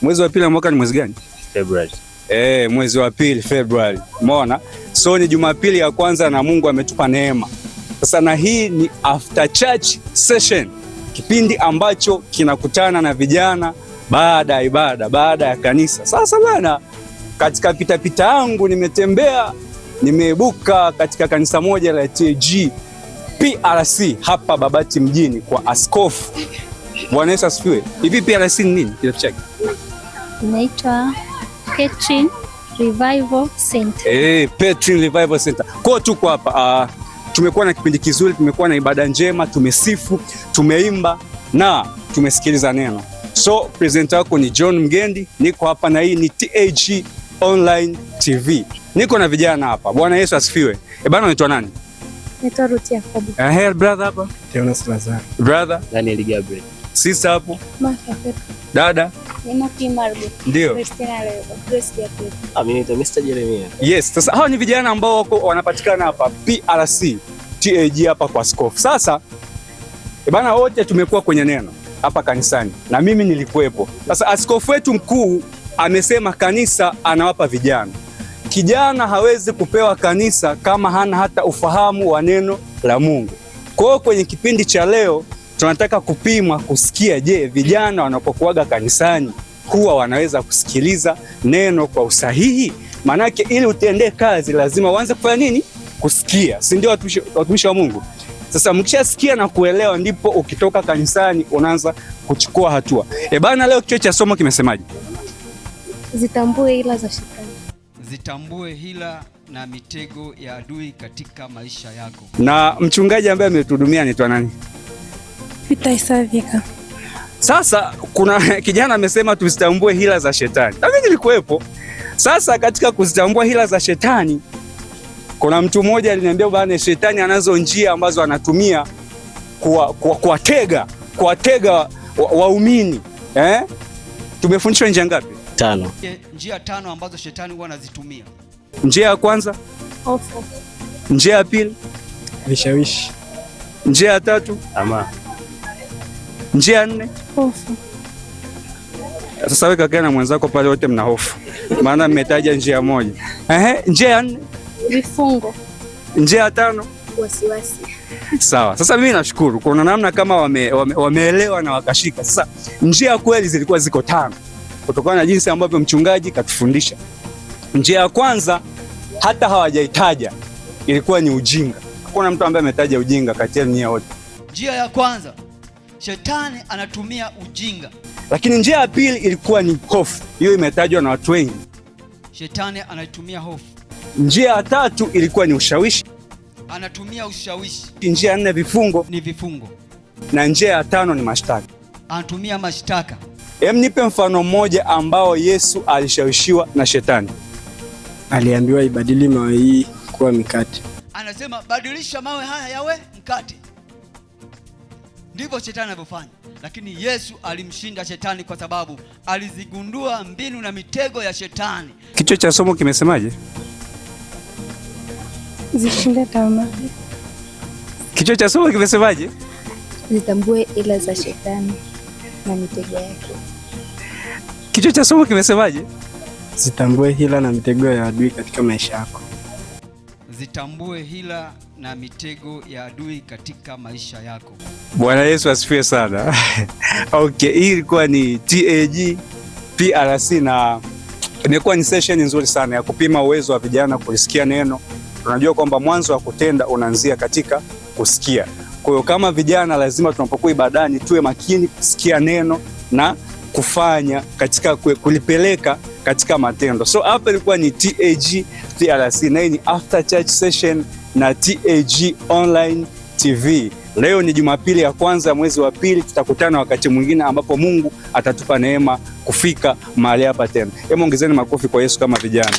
Mwezi wa pili wa mwaka ni mwezi gani? February. Mwezi wa pili February. Umeona? So ni Jumapili ya kwanza na Mungu ametupa neema. Sasa na hii ni after church session, kipindi ambacho kinakutana na vijana baada ya ibada, baada ya kanisa. Sasa bana, katika pitapita yangu nimetembea, nimeibuka katika kanisa moja la TAG PRC hapa Babati mjini kwa askofu. Bwana Yesu asifiwe. Hivi PRC ni nini? Kirefu chake? Inaitwa Petrin Revival Center. Petrin Revival Center. Kwa tuko hapa, tumekuwa na kipindi kizuri, tumekuwa na ibada njema, tumesifu, tumeimba na tumesikiliza neno. So presenter wako ni John Mgendi, niko hapa na hii ni TAG Online TV. Niko na vijana hapa. Bwana Yesu asifiwe. Bana, unaitwa nani? Naitwa Ruth Yakobo. Brother hapa. Jonas Lazaro. Brother Daniel Gabriel. Sister hapo. Martha Petro. Dada. Nimo Margo. Ndio. Christina Lebo. Grace Jacob. Mimi naitwa Mr. Jeremia. Yes, sasa hawa ni vijana ambao wako wanapatikana hapa PRC TAG hapa kwa askofu. Sasa bana, wote tumekuwa kwenye neno hapa kanisani na mimi nilikuwepo. Sasa askofu wetu mkuu amesema kanisa anawapa vijana. Kijana hawezi kupewa kanisa kama hana hata ufahamu wa neno la Mungu. Kwa hiyo kwenye kipindi cha leo tunataka kupima kusikia, je, vijana wanapokuaga kanisani huwa wanaweza kusikiliza neno kwa usahihi? Manake ili utendee kazi lazima uanze kufanya nini? Kusikia, si ndio watumishi wa Mungu? Sasa mkishasikia na kuelewa, ndipo ukitoka kanisani unaanza kuchukua hatua. Bana, leo kichwa cha somo kimesemaje? Zitambue hila za shetani. Zitambue hila na mitego ya adui katika maisha yako. Na mchungaji ambaye ametuhudumia anaitwa nani? Peter Isavika. Sasa kuna kijana amesema tuzitambue hila za shetani. Na mimi nilikuwepo. Sasa katika kuzitambua hila za shetani, kuna mtu mmoja aliniambia bana, shetani anazo njia ambazo anatumia kuwatega waumini. Tumefundishwa njia ngapi? 5. Njia 5 ambazo shetani huwa anazitumia. Njia ya kwanza, hofu. Njia ya pili, vishawishi. Njia ya tatu, tamaa. Njia ya nne, hofu. Sasa wewe kaka na mwenzako pale wote mna hofu, maana mmetaja njia moja. Njia ya nne, vifungo. Njia ya tano, wasiwasi. Sawa. Sasa mimi nashukuru kuna namna kama wameelewa na wakashika. Sasa njia kweli zilikuwa ziko 5 kutokana na jinsi ambavyo mchungaji katufundisha. Njia ya kwanza hata hawajaitaja, ilikuwa ni ujinga. Hakuna mtu ambaye ametaja ujinga kati yenu nyie wote. Njia ya kwanza, shetani anatumia ujinga. Lakini njia ya pili ilikuwa ni hofu. Hiyo imetajwa na watu wengi. Shetani anatumia hofu. Njia ya tatu ilikuwa ni ushawishi. Anatumia ushawishi. Njia ya nne vifungo. Ni vifungo. Na njia ya tano ni mashtaka. Anatumia mashtaka. Nipe mfano mmoja ambao Yesu alishawishiwa na shetani. Aliambiwa ibadili mawe hii kuwa mikate. Anasema badilisha mawe haya yawe mkate. Ndivyo shetani anavyofanya. Lakini Yesu alimshinda shetani kwa sababu alizigundua mbinu na mitego ya shetani. Kichwa cha somo kimesemaje? Zishinde tamaa. Kichwa cha somo kimesemaje? Zitambue ila za shetani na mitego yake. Kichwa cha somo kimesemaje? Zitambue hila na mitego ya adui katika maisha yako. Zitambue hila na mitego ya adui katika maisha yako. Bwana Yesu asifiwe sana. Okay, hii ilikuwa ni TAG PRC na imekuwa ni session nzuri sana ya kupima uwezo wa vijana kulisikia neno. Tunajua kwamba mwanzo wa kutenda unaanzia katika kusikia. Kwa hiyo kama vijana lazima tunapokuwa ibadani tuwe makini kusikia neno na kufanya katika kulipeleka katika matendo. So hapa ilikuwa ni TAG PRC na hii ni After Church Session na TAG Online TV. Leo ni Jumapili ya kwanza mwezi wa pili, tutakutana wakati mwingine ambapo Mungu atatupa neema kufika mahali hapa tena. Hebu ongezeni makofi kwa Yesu kama vijana.